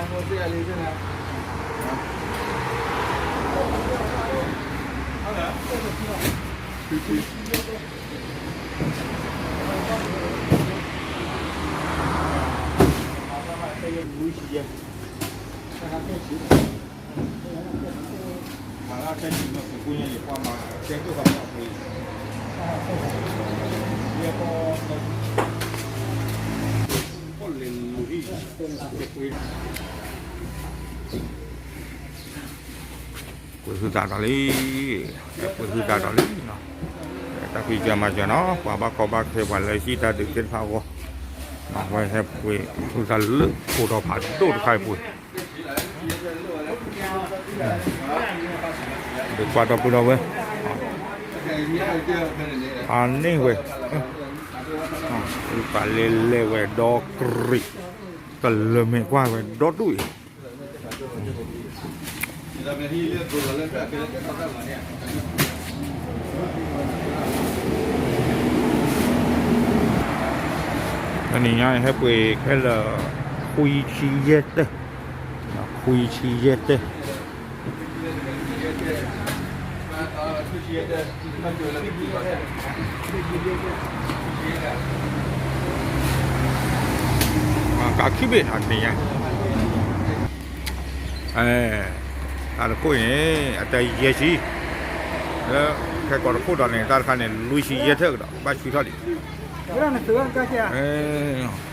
ပှ့ၤဟုသးဒီးလံ, ပှ့ၤဟုသးဒီးလံနီၤ, တၢ်ဖံးစၢၤမၤစၢၤနီၤ, ပှၤဘၣ်ကီဘၣ်ခဲ ပှၤလၢဟံၣ်တၢ်ဒုးသ့ၣ်တဖၣ်အဂီၢ်, အဝဲဟဲပှ့ၤဟုသးလၢကိးဒီးဖးဒိၣ်တခါအံၤပှ့ၤ ဒုးကွၢ်ဒီပုၢ်ဒီဝဲၢ်, အန့ၣ်ဝဲ, ပှၤလဲၤလဲၤဝဲဒီကရံး, ကလၢၤမဲာ်ကွၢ်ဝဲဒီဒူၣ်အံၤ တနံၤညါအံၤ ဟဲပှ့ၤခဲလၢာ် ခွံဆံယဲၢ်တၢၢ်, ခွံဆံယဲၢ်တၢၢ်, ကးခံဘ့ၣ်နီၤ တနံၤညါ, တၢ်တခိၣ်အံၤန့ၣ် အတၢ်ယဲၢ်ဆံ, လၢခဲကိာ်တခိၣ်ဒီးန့ၣ် တၢ်တခါန့ၣ် လွံၢ်ဆံယဲၢ်တၢၢ်ကဒီး ဘၣ်ဆှံထီၣ်ဒံး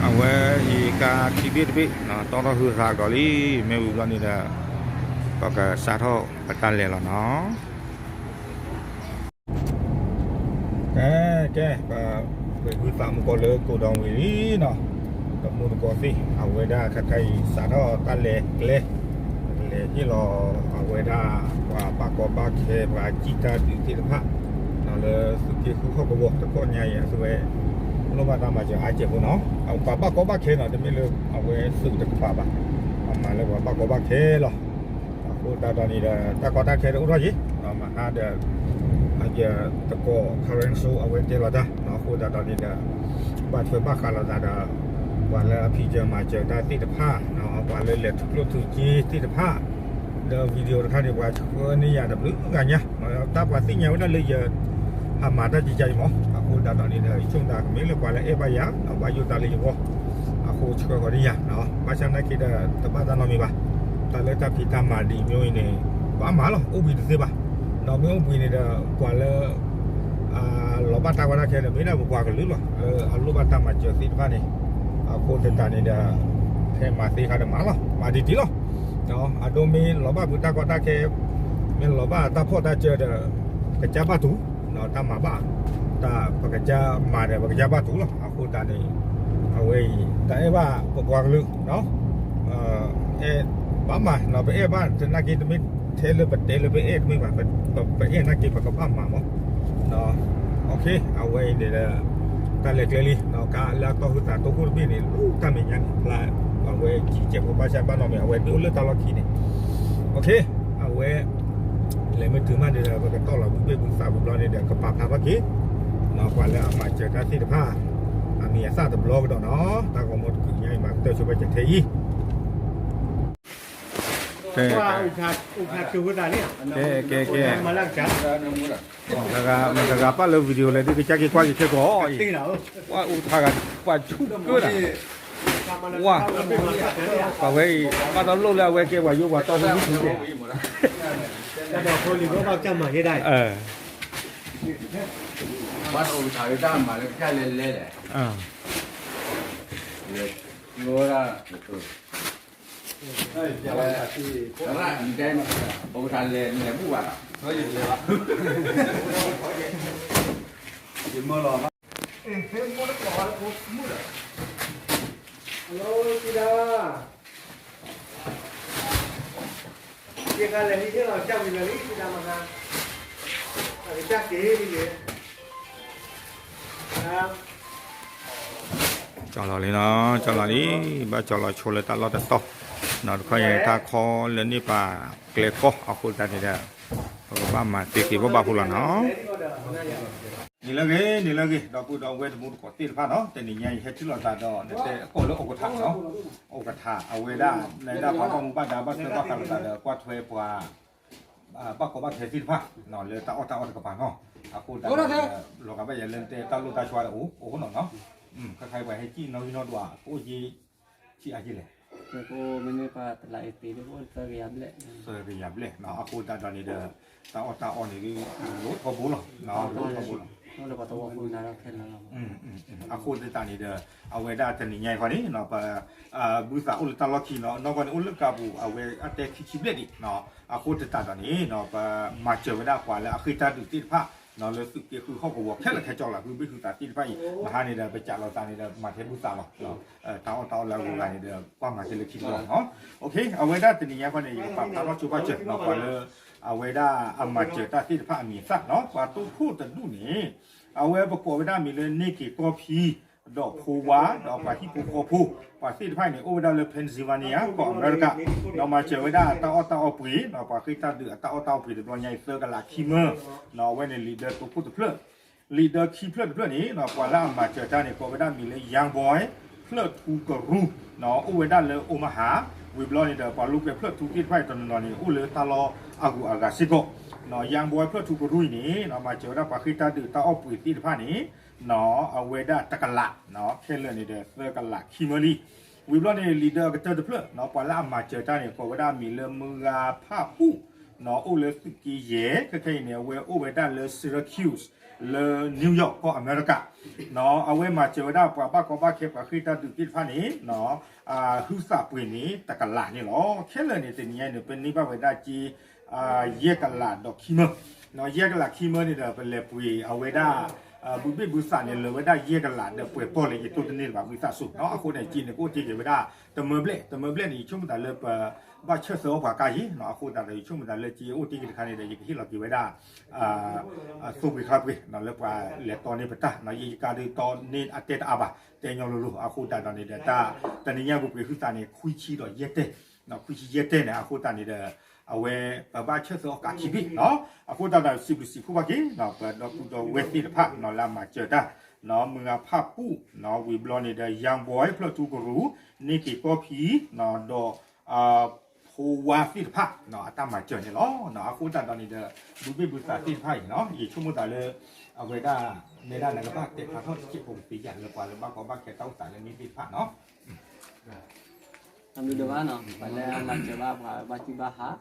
အဝဲအံၤကါခံဘ့ၣ်တဘ့ၣ်, တီထီၣ်ဟုသးကဒီးလံ, မ့ၢ်ဝံၤဘျီန့ၣ်ဒီး ပကစးထီၣ်ပတၢ်လဲၤလီၤနီၤ. ကဲ, ကဲ, ပှ့ၤဟုသးမူကီၢ်လၢကိးဒီဝံၤလံနီၤ, တမူတကိးသ့ၣ် အဝဲဒၣ်ခဲခါအံၤ စးထီၣ်တၢ်လဲၤကျဲ, လဲၤဟ့ၣ်လီၤ အဝဲဒၣ် ပှၤဘၣ်ကီဘၣ်ခဲ ပှၤစံၣ်တၢ်ဒုးသ့ၣ်တဖၣ်, လၢသုးက့ဃုဟီၣ်ကဝီၤတခီညါအံၤ အသုဝဲ လိၣ်ဘၣ်တၢ်မၤစၢၤအါကဲးဖိနီၤ, ပှၤဘၣ်ကီဘၣ်ခဲနီၤ, တမ့ၢ်လၢအဝဲသုးတကပၤဘၣ်, ပှၤမၤလၢပှၤဘၣ်ကီဘၣ်ခဲလီၤ. အဃိသတးဒီးန့ၣ်ဒီး တၢ်ကီတၢ်ခဲတအိၣ်ထီၣ်က့ၤ, မဟါဒီး အယတကိး ခရၢၣ်စူ အဝဲတဲလီၤတၢ်, အဃိသတးဒီးန့ၣ်ဒီး ဘၣ်ထွဲဘၣ်ဃးလိာ်သးဒီး ပှၤလၢအဖံးစၢၤမၤစၢၤတၢ်သ့ၣ်တဖၣ်, ပှၤလၢလဲၤထူကျိၣ်ထူစ့သ့ၣ်တဖၣ်, ဒီး video တခါန့ၣ် ပှၤဆှၢန့ၢ်ယၤတဘျုးဂၤညါ, တၢ်ပှၤသ့ၣ်ညါဝဲဒၣ်လၢယ ဟးမၤတၢ်ကကါအံၤမး, အဃိသတးဒီးန့ၣ်ဒီး ယဆိကမိၣ်သးကမ့ၢ်လၢပှၤလၢအဲၣ်ဘၣ်ယၤ ဒီးဘၣ်ယိၣ်တၢ်လၢယဂီၢ်, အဃိဆှၢဃီၤန့ၢ်ယၤ, ဘၣ်ဆၣ်နာ်က့ဒီး တဘၣ်တၢ်နီတမံၤဘၣ်, တၢ်လၢတၢ်ဖံးတၢ်မၤဒ်အံၤန့ၣ် ဘၣ်မၤလီၤ, အိၣ်ဘှံးတသ့ဘၣ်, ဒီးမ့ၢ်အိၣ်ဘှံးန့ၣ်ဒီး ပှၤလၢ လီၤဘၣ်တၢ်ကီတၢ်ခဲန့ၣ် မ့ၢ်ဒၣ်ပပှၤကလုာ်လီၤ, လၢအလိၣ်ဘၣ်တၢ်မၤစၢၤသ့ၣ်တဖၣ်န့ၣ်, အဃိသတးန့ၣ်ဒီး ဖဲမၤသ့ခါဒီးမၤလီၤ, မၤဒ်တံၢ်လီၤ, အဒိမ့ၢ်လီၤဘၣ်ပှၤတၢ်ကီတၢ်ခဲ, မ့ၢ်လီၤဘၣ်တၢ်ဖှီၣ်တၢ်စၢၤဒီး ကစၢ်ဘၣ်တူၢ်, တၢ်မၤဘၣ်, တၢ်ပကစၢ်မၤဒီး ပကစၢ်ဘၣ်တူၢ်လီၤ, အဃိသတးန့ၣ် အဝဲအံၤ တၢ်အဲၣ်ဘၣ်ပပှၤကလုာ် အဲၣ်ဘၣ်မး, ပအဲၣ်ဘၣ်သနာ်က့ တမ့ၢ်ထဲလၢပတဲလၢပအဲၣ်တမ့ၢ်ဘၣ်, ပအဲၣ်နာ်က့ ပကဘၣ်မၤမး, အဝဲအံၤန့ၣ်ဒီး တၢ်လဲၤကျဲလံ, ကါလၢအတီၢ်ဟုသးတိခိၣ်တဘ့ၣ်န့ၣ် လူၤတၢ်မဲာ်ညါန့ၣ် ဖျါ, အဝဲကံကဲးဖိဘၣ်ဆၣ်ဘၣ်နီတမံၤ အဝဲဒုးအိၣ်လၢတၢ်လီၢ်ခံန့ၣ်, အဝဲ လဲၤမ့ၢ်တုၤမးန့ၣ်ဒီး ပကတီၢ်လီၤဘုဘ့ၣ်ဘုသးဘျီန့ၣ်ဒီး ကပာ်ဖျါဘၣ်က့ၤ ပှၤလၢအမၤစၢၤတၢ်သ့ၣ်တဖၣ် အမံၤအသၣ်တဘျီကဒီးနီၤ, တၢ်ဂီၤမူတကုာ်ညါအံၤမး ကတၢၢ်ဆိဘၣ်စၢၤထဲအံၤ ကဲ, ကဲ, ကဲ, ကဲ, မတဂၤပာ်လၢ video လဲၣ် ဒ်ကစၢ်က့ၤကွၢ်က့ၤခဲကိာ်အံၤ, ပှၤအိၣ်တဂၤ ပှၤဆူၣ်ကၢဒၣ်, ဝါ, ပှၤဝဲအံၤ ဘၣ်တၢ်လိၣ်လၢအဝဲကဲပှၤယိၣ်ပှၤတီၢ်ဖိမုၣ်ထူကဲး, ပှၤအိၣ်တဂၤ တၢ်မၤလၢကစၢ်လဲၤလဲၤလဲၣ်, လဲၤ, ဝဲ, ပကထါလဲၤ နလဲၤဘူၣ်ဘၣ်လီၤ, ယမၢလီၤ, မုၣ်လီၤ, ဟဲလီၤ, က့ဒၣ် ယကလဲၤလံ ယလီၤကၢ်ဝံၤလၢာ်လံ ယဒၣ်မဟါ, အကစၢ်က့ၤလံ, ကၠီလီၤလံနီၤ, ကၠီလီၤလံ, ဘၣ်ကၠီလီၤဆိလၢတၢ်လီၢ်တတီၤ, နီၤတခီယဲ တၢ်ခီလၢန့ၢ်ပာ်ကျဲကီၢ်အဃိသတးန့ၣ်ဒီး ပကဘၣ်မၤသ့သ့ဘၣ်ဘၣ်ဖိလီၤနီၤ. န့ၣ်လၢအဂ့ၤ န့ၣ်လၢအဂ့ၤ ဒီပုၢ်ဒီဝဲၢ်တံၤသကိးသ့ၣ်တဖၣ်နီၤ, တနံၤညါအံၤဟဲထံၣ်လိာ်သးဒီး နတဲကီၢ်လၢအိၣ်ကထးနီၤ, အိၣ်ကထး အဝဲဒၣ် နဒၣ်ပှၤဘၣ်မူဘၣ်ဒါဘၣ်ထွဲဘၣ်ဃးလိာ်သးဒီး ကွၢ်ထွဲပှၤ ဘၣ်ကီဘၣ်ခဲသ့ၣ်တဖၣ် လၢတၢ်အီၣ်တၢ်အီတကပၤနီၤ, အဃိသတးဒီး လီၤဂာ်ဘၣ်ယၤလၢနတဲတၢ်လိၣ်တၢ်ဆှါဒီးအိၣ် အိၣ်နီၤနီၤ, ခဲခါအံၤပှၤဟဲကံၣ်နီၣ်ဂံၢ်နီၣ်ဒွး ကအိၣ်က့ၤ ဆံးအါက့ၤလဲၣ်, မ့မ့ၢ်ပှၤတလးအ့ၤသ့ၣ် သၢကယၤဘျဲၣ်, သၢကယၤဘျဲၣ်နီၤ, အဃိသတးဒီးန့ၣ်ဒီး တၢ်အီၣ်တၢ်အီန့ၣ်ဒ် လိၣ်ထီဘိလီၤ, လိၣ်ထီဘိလီၤ, အဃိသတးန့ၣ်ဒီး အဝဲဒၣ်တနံၤညါအံၤခီန့ၣ် ပ ဘုသးအိၣ်လၢတၢ်လီၢ်ခံနီၤ, နီၢ်ကီၢ်န့ၣ်အိၣ်လၢကးပူၤ အဝဲအတဲခံဆံဘျဲၣ်ဒံး, အဃိသတးဒီးန့ၣ် ပမၤစၢၤဝဲဒၣ်ပှၤလၢအဃ့ၢ်တၢ်ဒုးသ့ၣ်တဖၣ် လၢသုးက့ဃုဟီၣ်ကဝီၤခဲလၢာ်ခဲဆ့လီၤ, ဂုၢ်ဘ့ၣ်ဟုသးသ့ၣ်တဖၣ်အံၤ မဟါန့ၣ်ဒီး ပစးလီၤသးန့ၣ်ဒီး မၤထဲဘုသးလီၤ, တၢ်အီၣ်တၢ်အီလၢအဂုၤအဂၤန့ၣ်ဒီး ကွၢ်မၤထဲလၢခံတဘျီနီၤ, အဝဲဒၣ်တနံၤညါခီန့ၣ် ယကပာ်ဖျါထီၣ်ဆိပာ်စၢၤနီၤ ပှၤလၢ အဝဲဒၣ်အမၤစၢၤတၢ်သ့ၣ်တဖၣ်အမံၤအသၣ်နီၤ, ပှၤတိခိၣ်တဒူၣ်န့ၣ် အဝဲပကိးဝဲဒၣ်မံၤလၢ န့ၢ်က့ၤကီၢ်ဖံ ဒီးဖိဝါ ဒီးပှၤဟံၣ်ဖိဃီဖိ ပှၤသ့ၣ်တဖၣ်န့ၣ် အိၣ်ဝဲဒၣ်လၢ Pennsylvania ကီၢ်အမဲရကၤ, ဒီးမၤစၢၤဝဲဒၣ်တၢ်အီၣ်တၢ်အီပှ့ၤနီၤ, ပှၤဃ့ၢ်တၢ်ဒုးအတၢ်အီၣ်တၢ်အီပှ့ၤတဘျီညါအံၤ သၢကလးခံမၢ, အဝဲန့ၣ် leader တိခိၣ်တဖျၢၣ်, leader ခံဖျၢၣ်တဖျၢၣ်န့ၣ် ပှၤလၢအမၤစၢၤတၢ်န့ၣ် ကိးဝဲဒၣ်မံၤလၢ Young Boy ဖျၢၣ်ထူကရူၢ် အိၣ်ဝဲဒၣ်လၢ Omaha, ဝံၤဘျီန့ၣ်ဒီး ပှၤလိာ်ကွဲဖျၢၣ်ထူသ့ၣ်တဖၣ်အံၤတနီၤနီၤန့ၣ် အိၣ်လၢတၢ်လီၢ်အဂုၤအဂၤစ့ၢ်ကီး, Young Boy ဖျၢၣ်ထူကရူၢ်အံၤန့ၣ် မၤစၢၤဝဲဒၣ်ပှၤဃ့ၢ်တၢ်ဒုးတၢ်အီၣ်ပှ့ၤသ့ၣ်တဖၣ်န့ၣ် အဝဲဒၣ်တကလး, ခဲလၢာ်န့ၣ်ဒီး သၢကလးခံမၢလံ, ဝံၤဘျီန့ၣ် leader အကတၢၢ်တဖျၢၣ် ပှၤလၢအမၤစၢၤတၢ်န့ၣ် ကိးဝဲဒၣ်မံၤလၢ မုၢ်ဂၤဖၣ်ပူၣ် အိၣ်လၢသုးက့ယဲၢ်, ခဲခဲအံၤန့ၣ် အဝဲအိၣ်ဝဲဒၣ်လၢ Syracuse လၢ New York ကီၢ်အမဲရကၤ, အဝဲမၤစၢၤဝဲဒၣ်ပှၤဘၣ်ကီဘၣ်ခဲပှၤဃ့ၢ်တၢ်ဒုးသ့ၣ်တဖၣ်န့ၣ် ဟုသးပှ့ၤန့ၣ် တကလးန့ၣ်လီၤ. ခဲလၢာ်န့ၣ် တနံၤညါန့ၣ် ပန့ၢ်ဘၣ်ဝဲဒၣ်က့ ယဲၢ်ကလးဒီးခံမၢ, ယဲၢ်ကလးခံမၢန့ၣ်ဒီး ပလဲၤပှ့ၤအဝဲဒၣ် ဘုဘ့ၣ်ဘုသးန့ၣ် လၢာ်ဝဲဒၣ်ယဲၢ်ကလးဒီးပှဲၤပီၢ်လၢယတိၢ်တန့ၢ်လၢၤဘၣ် ဘုသးစူၤ, အဃိန့ၣ် က့န့ၣ် ကအိၣ်တ့ၢ်က့ၤဝဲဒၣ် တမၢဘျဲၣ်, တမၢဘျဲၣ်န့ၣ် ယဆိကမိၣ်သးလၢပ ဘၣ်ဆၢၣ်သၢအီၣ်ပှၤကါယံၤ, အဃိသတးဒီး ယဆိကမိၣ်သးလၢက့အိၣ်တ့ၢ်က့ၤတခါန့ၣ်ဒီး ယကဟ့ၣ်လီၤက့ၤဝဲဒၣ် သိပှ့ၤခါပှ့ၤ လၢပှၤလဲၤတီန့ၢ်ပတၢ်, ယကါဒုးတီန့ၢ်အတဲတအါဘၣ်, တဲညီလိၤလိၤ, အဃိသတးဒီးန့ၣ်ဒီး တၢ်တနံၤညါပူၤကွံာ်ဟုသးန့ၣ် ခွံဆံဒီးယဲၢ်တဲ, ခွံဆံယဲၢ်တဲန့ၣ် အဃိသတးန့ၣ်ဒီး အဝဲ ပဘၣ်ဆၢၣ်သၢအီၣ်ကါခံဘ့ၣ်, အဃိသတးဒီး စံးဘျုးစံးဖှိၣ်ဘၣ်က့ၤ ပဒီပုၢ်ဒီဝဲၢ်သ့ၣ်တဖၣ် လၢအမၤစၢၤတၢ်, မုၢ်ဂၤဖၣ်ပူၣ် ဝံၤဘျီန့ၣ်ဒီး Young Boy ဖျၢၣ်ထူကရူၢ် န့ၢ်က့ၤကီၢ်ဖံ ဒီး ဖိဝါသ့ၣ်တဖၣ် အတၢ်မၤစၢၤန့ၣ်လီၤ. အဃိသတးဒီးန့ၣ်ဒီး ဘုဘ့ၣ်ဘုသးသ့ၣ်တဖၣ်အံၤ ယဆိကမိၣ်သးလၢ အဝဲဒၣ် နဲဒၣ်နကဘၣ်တဲဖျါထီၣ်တစဲးဖိကသ့ဧါ လၢပှၤလၢဘၣ်ကီဘၣ်ခဲတၢ်အိၣ်သးလၢန့ၣ်သ့ၣ်တဖၣ်နီၤ. တၢ်ဘျုးဒိၣ်မးနီၤ ပှၤလၢအမၤစၢၤဘၣ်ပှၤဘၣ်ကံၢ်ဘၣ်ဟး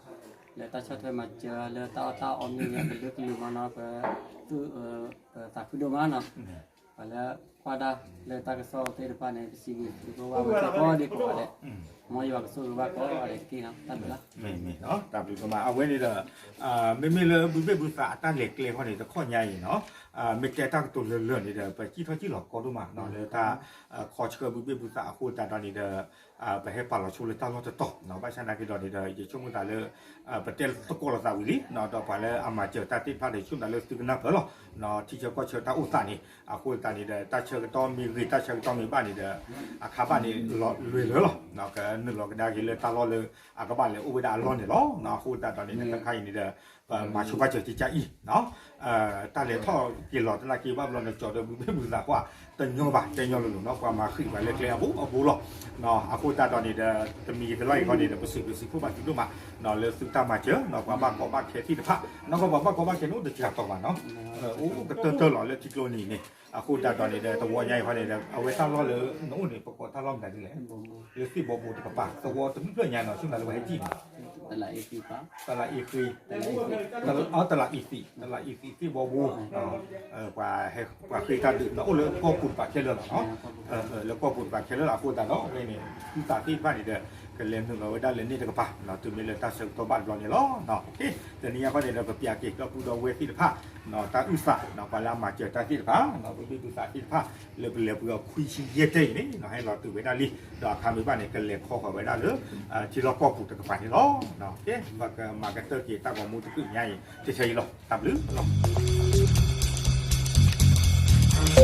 လၢတၢ်ဆီၣ်ထွဲမၤစၢၤ လၢတၢ်အီၣ်တၢ်အီမ့ၢ်ဂ့ၤ ကလုာ်ကလုာ်မးနီၤ ပသူၣ် ပသးခုဒိၣ်မးနီၤ ပှၤလၢကွၢ်တၢ်လၢတၢ်ကစီၣ်သ့ၣ်တဖၣ်န့ၣ် ပစံးဘျုးစံးဖှိၣ်ဘၣ်ဝဲကိးဂၤဒဲးကိးဂၤဒဲး မ်ယွၤကဆိၣ်ဂ့ၤဘၣ်ကိးဂၤဒဲးတက့ၢ်နီၤ တၢ်ဘျုးလီၤ. တၢ်ဘျုးဒိၣ်မး အဝဲန့ၣ်ဒီး မ့မ့ၢ်လၢဘုဘ့ၣ်ဘုသးအတၢ်လဲၤကျဲခီန့ၣ် တခီညါအံၤနီၤ မ့ၢ်တဲတၢ်ကတိၤလၢာ်လၢာ်န့ၣ်ဒီး ပစံၣ်ထီၣ်စံၣ်လီၤကီဒိၣ်မးနီၤ လၢတၢ်ခီဆှၢဘုဘ့ၣ်ဘုသးအဃိသတးဒီးန့ၣ်ဒီး ပဟဲပာ်လီၤဆိလၢတၢ်လီၢ်တတီၤ ဘၣ်ဆၣ်သနာ်က့ဒီးန့ၣ်ဒီး ယဆိကမိၣ်သးလၢ ပတဲသကိးလိာ်သးဝံၤလံ ဒီးပှၤလၢအမၤစၢၤတၢ်သ့ၣ်တဖၣ်ဒီး ယဆိကမိၣ်သးလၢသုကနၢ်ပၢၢ်လီၤ ထံဆၢကီၢ်ဆၢတၢ်အိၣ်သးန့ၣ် အဃိသတးန့ၣ်ဒီး တၢ်ဆၢကတီၢ်မ့ၢ်ဂ့ၤ တၢ်ဆၢကတီၢ်မ့ၢ်ဘၣ်န့ၣ်ဒီး အခါဘၣ်န့ၣ် လွဲၢ်လၢာ်လီၤ ကနုာ်လီၤကဒါက့ၤလၢတၢ်လီၢ်လၢ အကဘၣ်လဲၤအိၣ်ဝဲဒၣ်အလီၢ်န့ၣ်လီၤ. အဃိသတးဒီးန့ၣ် တခါခါအံၤန့ၣ်ဒီး ပမၤဆိပာ်စၢၤကကါအံၤ တၢ်လဲၤထီၣ်က့ၤလီၤသနာ်က့ဘၣ်ဘျီန့ၣ် ကၠီၤဒီးဘုဘ့ၣ်ဘုသးပှၢ် တညီဘၣ် တဲညီလိၤလိၤနီၤ ပှၤမၤဃံးပှၤလၢကျဲအဘိအဘိလီၤ. အဃိသတးဒီးန့ၣ်ဒီး တမံၤတလီၢ်အံၤခီန့ၣ်ဒီး ပစံးဘျုးစံးဖှိၣ်ဘၣ်သုဒိၣ်မး လၢသုတၢ်မၤစၢၤ ပှၤဘၣ်ကီဘၣ်ခဲသ့ၣ်တဖၣ် နီၢ်ကီၢ်ပှၤဘၣ်ကီဘၣ်ခဲန့ၣ် အိၣ်တစှၤတီၤဘၣ်နီၤ အိၣ်ကတၢၢ်တၢၢ်လီၤလၢထံကျိနံၤန့ၣ် အဃိသတးဒီးန့ၣ်ဒီး တဝီညါအံၤခီန့ၣ်ဒီး အဝဲတၢ်လီၢ်လၢနအိၣ်န့ၣ် ပကိးတၢ်လီၢ်မတၤဒ်လဲၣ် လၢသ့ၣ်ဘီဘိတကပၤ သဝီတဘျုးဖျၢၣ်ညါနီၤ ဆိကမိၣ်သးလၢပှၤဟဲကံၣ်နီၤ တလးအံၤသံး တလးအံၤသံး တလးအံၤသံးသ့ၣ်ဘီဘိ ပှၤဃ့တၢ်ဒုးနီၤ အိၣ်လၢကီၢ်ပူၤတပၤခဲလၢာ်လီၤနီၤ လၢကီၢ်ပူၤတပၤခဲလၢာ်လီၤ အဃိသတးဒီး အဝဲန့ၣ် ဟုသးသ့ၣ်တဖၣ်န့ၣ်ဒီး ကလဲၤနုာ်လီၤဝဲဒၣ်လၢန့ၣ်တကပၤ တုၤမ့ၢ်လၢတၢ်ဆၢကတီၢ်ဘၣ်တဘျီန့ၣ်လီၤ. တနံၤညါခီန့ၣ်ဒီး ပပျးက့ၤဒီပုၢ်ဒီဝဲၢ်သ့ၣ်တဖၣ် တၢ်အုၣ်သး ပှၤလၢအမၤစၢၤတၢ်သ့ၣ်တဖၣ် ဘုဘ့ၣ်ဘုသးသ့ၣ်တဖၣ် လၢပလဲၤပှ့ၤအီၤခွံဆံယဲၢ်တဲအံၤန့ၣ် ဟဲလီၤတုၤဝဲဒၣ်လံ ဒီးအခါမ့ၢ်ဘၣ်န့ၣ် ကလဲၤခီဃီၤဝဲဒၣ်လၢ ထံလီၢ်ကီၢ်ပူၤတကပၤန့ၣ်လီၤ. ပကမၤကတၢၢ်က့ၤတၢ်ဂီၤမူတကုၢ်ညါအံၤ ထဲထဲအံၤလီၤ. တၢ်ဘျုးလ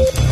ီၤ.